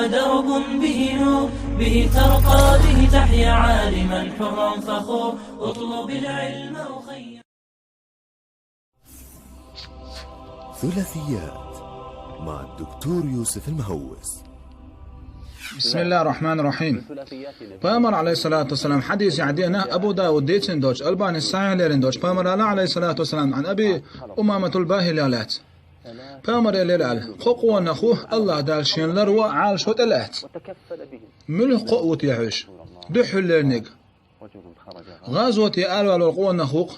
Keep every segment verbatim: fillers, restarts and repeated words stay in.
درب به نور، به ترقى، به تحيا عالما حرا فخور. اطلب العلم أخي. ثلاثيات مع الدكتور يوسف المهوس. بسم الله الرحمن الرحيم. Пайхамар, алейхиссалату вассалам, хьадис яхьдена, Абу Дауд дийцина долчу, Албани сахьихь лерина долчу, Пайхамар аьлла, алейхиссалату вассалам, عن أبي أمامة الباهلي аьлла. Пайхамар элира аьлла: «Кхо къонах ву, Аллах Дала шена ларво, Ӏалашо тӀелаьцна». Муьлха кхо а ву те хьуьш? Дуьххьарлерниг. ГӀазоте араваьлла волу къонах ву-кх.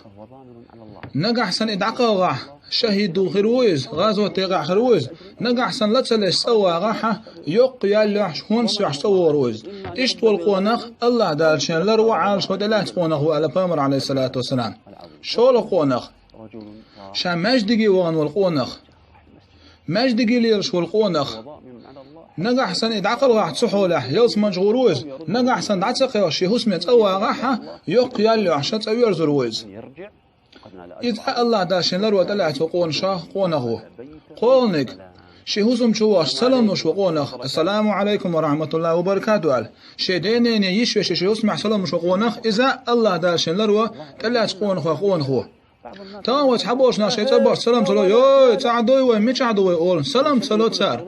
Нагахь санна и дӀакхалхахь, шахӀид хир ву иза, гӀазоте къахь хир ву иза. Нагахь санна ла ца леш цӀа а вагӀахь, йоккха ял йохьуш, хӀонс йохьуш цӀа вогӀур ву иза. Иштта волу къонах Аллах Дала шена ларво, Ӏалашо тӀелаьцна къонах ву аьлла Пайхамар, алейхиссалату вассалам. ШолгӀа къонах. Ша маьждиге вахана волу къонах. Маьждиге лелаш волу къонах. Нагахь санна и дӀакхалхахь цу хьолехь, ялсаманчу гӀур ву иза. Нагахь санна дӀа ца кхелхаш, шен хӀусаме цӀа вагӀахь, йоккха ял йохьуш цӀа верзур ву иза. Иза Аллах Дала шена ларво тӀелаьцна волу къонах, къонах ву. КхоалгӀаниг. Шен хӀусам чу вахча салам луш волу къонах. «Ассаламу Ӏалайкум ва рахьматуллахӀи ва баракатухӀу», – аьлла. Шен дене, йишвеше, шен хӀусамехь салам луш волу къонах. Иза Аллах Дала шена ларво тӀелаьцна къонахех къонах ву. Тахана вай цхьаболчу наха шайн цӀа бахча салам ца ло: «Йой, цӀахь дуй вай, мичахь ду вай?» – олу. Салам ца ло цара.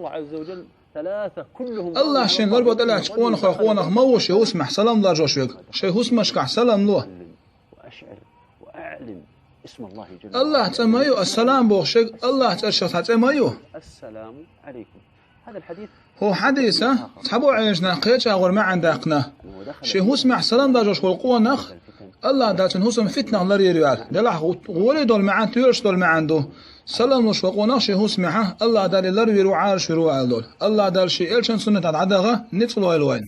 Аллах шена ларво тӀелаьцна къонахех къонах ма ву шен хӀусамехь салам ларжош верг. Шайн хӀусамашкахь салам ло. Аллах цӀа ма ю, ассалам бохуш верг Аллах цӀерашах цхьа цӀе ма ю. ХӀокху хьадиса цхьаболчу Ӏеламнаха кхечу агӀор маьӀна даьккхина. Шен хӀусамехь салам даржош волу къонах Аллах Дала цуьнан хӀусам фитнах ларйийр ю аьлла. Делахь гӀо-, гӀоле долу маьӀна тоьлуш долу маьӀна ду. Салам луш волу къонах шен хӀусамехь Аллах Дала ларвийр ву, Ӏалашвийр ву аьлла долу. Аллах Дала шен элчан суннатехь дӀадахана ницкъ лойла вайна.